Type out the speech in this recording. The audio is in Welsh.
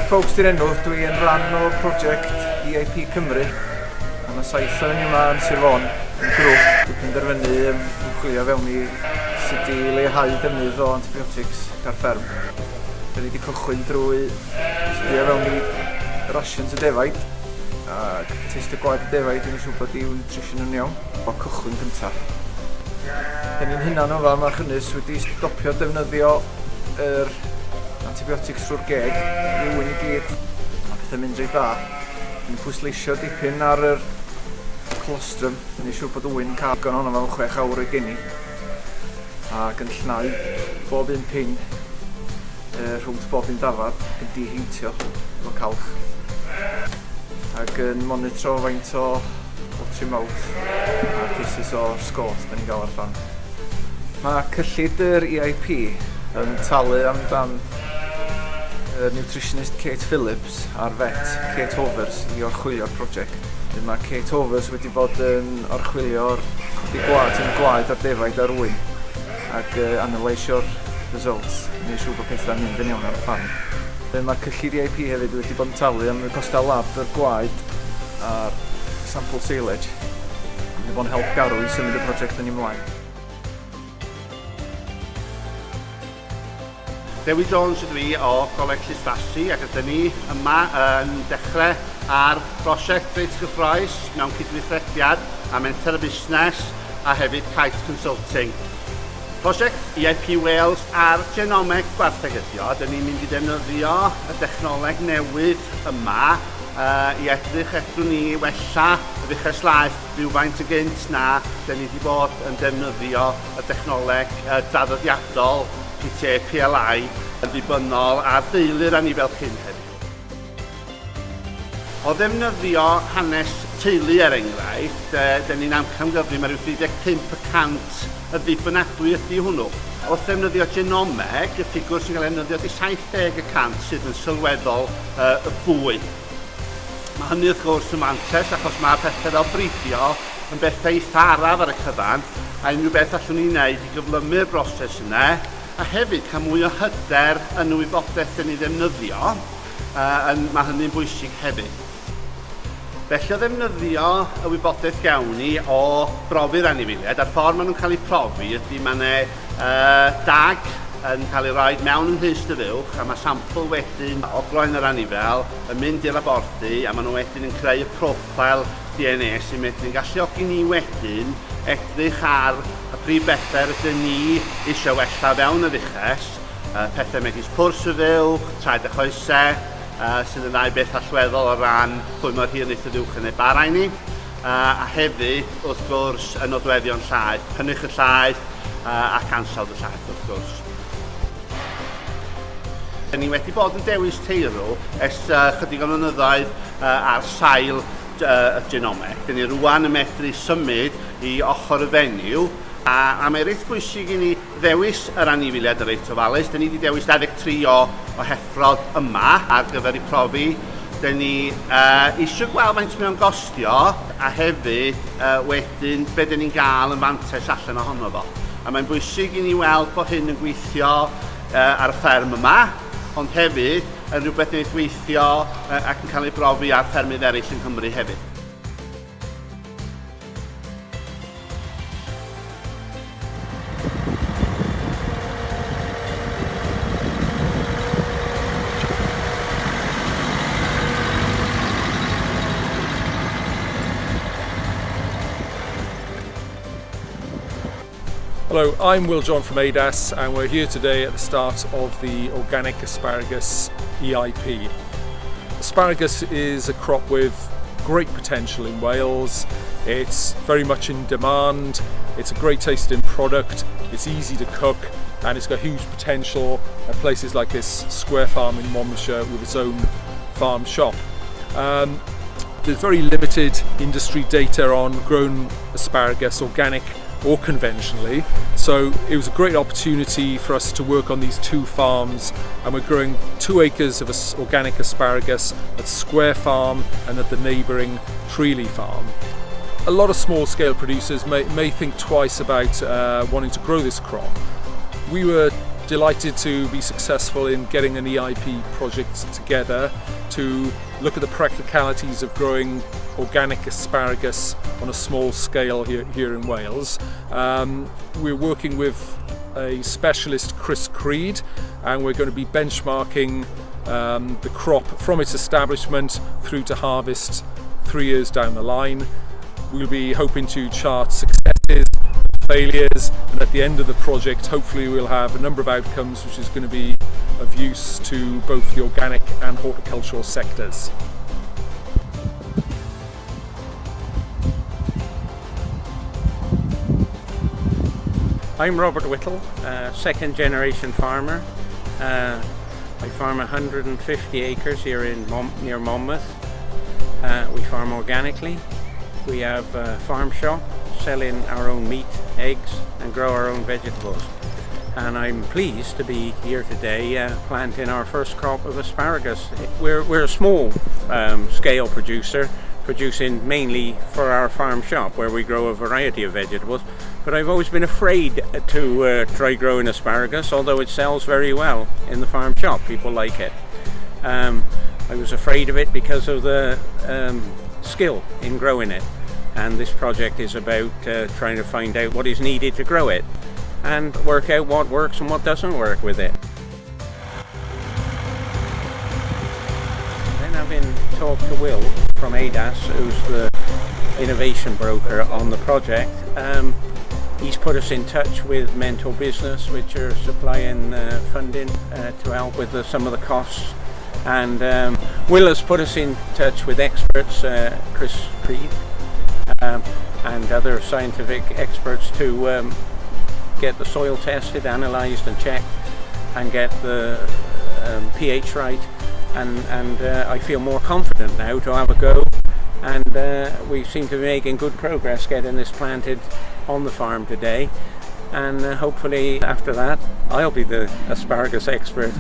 Foulkes di'r enw, dwi yn rhan o prosiect EIP Cymru. Mae yna saith o'n yma yn Sir Fôn, yn grŵp. Dwi'n penderfynu ymchwilio fewn i sut i leihau defnydd o antibiotics ar fferm. Da ni wedi cychwyn drwy sbio fewn i rations y defaid ac testio gwaed y defaid i wneud siŵr bod i'w nutrition yn iawn o cychwyn cyntaf. Da ni'n hunan o fa, mae'r chynnes wedi stopio defnyddio yr antibiotics trwy'r geg, i ŵyn i gyd. Mae pethau'n mynd reit dda. Ni'n pwysleisio dipyn ar yr colostrum, ni'n siŵr bod ŵyn yn cael digon ohono fo 6 awr o'i geni. Ac yn llnau bob un pin rhwng bob un dafad ac yn diheintio efo calch. Ac yn monitro faint o watery mouth a cases o sgôth da ni'n gael ar ffarm. Mae cyllid yr EIP yn talu amdan y nutritionist Kate Phillips a'r vet Kate Hovers i orchwylio'r prosiect. Wedyn mae Kate Hovers wedi bod yn orchwylio'r codi gwaed, tynnu gwaed ar defaid a'r ŵyn ac uh, analysio'r results, neu siŵr bod pethau'n mynd yn iawn ar y ffarm. Mae cyllid EIP hefyd wedi bod yn talu am y costau lab yr gwaed a'r sample silage. Wedi bod yn help garw i symud y prosiect yn ei mlaen. Dewi Jones ydw i o Goleg Llysfasi ac ydyn ni yma yn dechrau ar brosiect reit gyffroes mewn cydweithrediad â Menter y Busnes a hefyd Kite Consulting. Prosiect EIP Wales ar genomeg gwartheg ydi o. Dyn ni'n mynd i ddefnyddio y dechnoleg newydd yma i edrych fedrwn ni wella y fuches laeth rhywfaint yn gynt na dyn ni wedi bod yn defnyddio y dechnoleg draddodiadol PTA PLI yn ddibynnol ar deulu'r anifail cyn hefyd. O ddefnyddio hanes teulu er enghraifft, dyn ni'n amcangyfrif mae rhyw 35 y cant y ddibynadwy ydy hwnnw. Wrth ddefnyddio genomeg, y ffigwr sy'n cael ei ddefnyddio ydy 70 y cant sydd yn sylweddol fwy. Mae hynny wrth gwrs yn mantes achos mae pethau fel bridio yn bethau eitha araf ar y cyfan a unrhyw beth allwn ni wneud i gyflymu'r broses yna a hefyd cael mwy o hyder yn y wybodaeth dyn ni ddefnyddio, uh, yn, mae hynny'n bwysig hefyd. Felly o ddefnyddio y wybodaeth gawn ni o brofi'r anifeiliaid, a'r ffordd maen nhw'n cael eu profi ydy mae yna uh, dag yn cael ei roi mewn yng nghlust y fuwch a mae sampl wedyn o groen yr anifail yn mynd i'r labordy a maen nhw wedyn yn creu y profil DNA sy'n medru'n galluogi ni wedyn edrych ar y prif bethau rydyn ni eisiau wella fewn y fuches, pethau megis pwrs y fuwch, traed a choesau, sydd yn ddau beth allweddol o ran pwy mor hir wneith y fuwch yn ei bara i ni, a hefyd, wrth gwrs, y nodweddion llaeth, cynnyrch y llaeth ac ansawdd y llaeth, wrth gwrs. Dyn ni wedi bod yn dewis teirw ers chydig o flynyddoedd ar sail y genomeg. Dyn ni rwan yn medru symud i ochr y fenyw, a, a mae reit bwysig i ni ddewis yr anifeiliaid yn reit ofalus. Dyn ni wedi dewis 23 o, o heffrod yma ar gyfer eu profi. Dyn ni uh, eisiau gweld faint mae o'n gostio a hefyd uh, wedyn be dyn ni'n gael yn fantais allan ohono fo. A mae'n bwysig i ni weld bod hyn yn gweithio uh, ar y fferm yma, ond hefyd yn rhywbeth wneud weithio uh, ac yn cael ei brofi ar ffermydd eraill yng Nghymru hefyd. Hello, I'm Will John from ADAS and we're here today at the start of the Organic Asparagus EIP. Asparagus is a crop with great potential in Wales. It's very much in demand, it's a great tasting product, it's easy to cook and it's got huge potential at places like this square farm in Monmouthshire with its own farm shop. Um, there's very limited industry data on grown asparagus, organic or conventionally. So it was a great opportunity for us to work on these two farms and we're growing two acres of organic asparagus at Square Farm and at the neighbouring Treely Farm. A lot of small scale producers may, may think twice about uh, wanting to grow this crop. We were Delighted to be successful in getting an EIP project together to look at the practicalities of growing organic asparagus on a small scale here in Wales. We're working with a specialist, Chris Creed, and we're going to be benchmarking the crop from its establishment through to harvest 3 years down the line. We'll be hoping to chart successes, failures, and at the end of the project, hopefully we'll have a number of outcomes which is going to be of use to both the organic and horticultural sectors. I'm Robert Whittle, second generation farmer. I farm 150 acres here near Monmouth. We farm organically. We have a farm shop selling our own meat, eggs, and grow our own vegetables. And I'm pleased to be here today planting our first crop of asparagus. We're a small scale producer, producing mainly for our farm shop where we grow a variety of vegetables. But I've always been afraid to try growing asparagus, although it sells very well in the farm shop. People like it. I was afraid of it because of the skill in growing it. And this project is about trying to find out what is needed to grow it and work out what works and what doesn't work with it. Then, having talked to Will from ADAS, who's the innovation broker on the project, he's put us in touch with Menter Busnes, which are supplying funding to help with some of the costs. And Will has put us in touch with experts, Chris Creed, and other scientific experts to get the soil tested, analysed and checked, and get the pH right. And I feel more confident now to have a go. And we seem to be making good progress getting this planted on the farm today. And hopefully after that, I'll be the asparagus expert.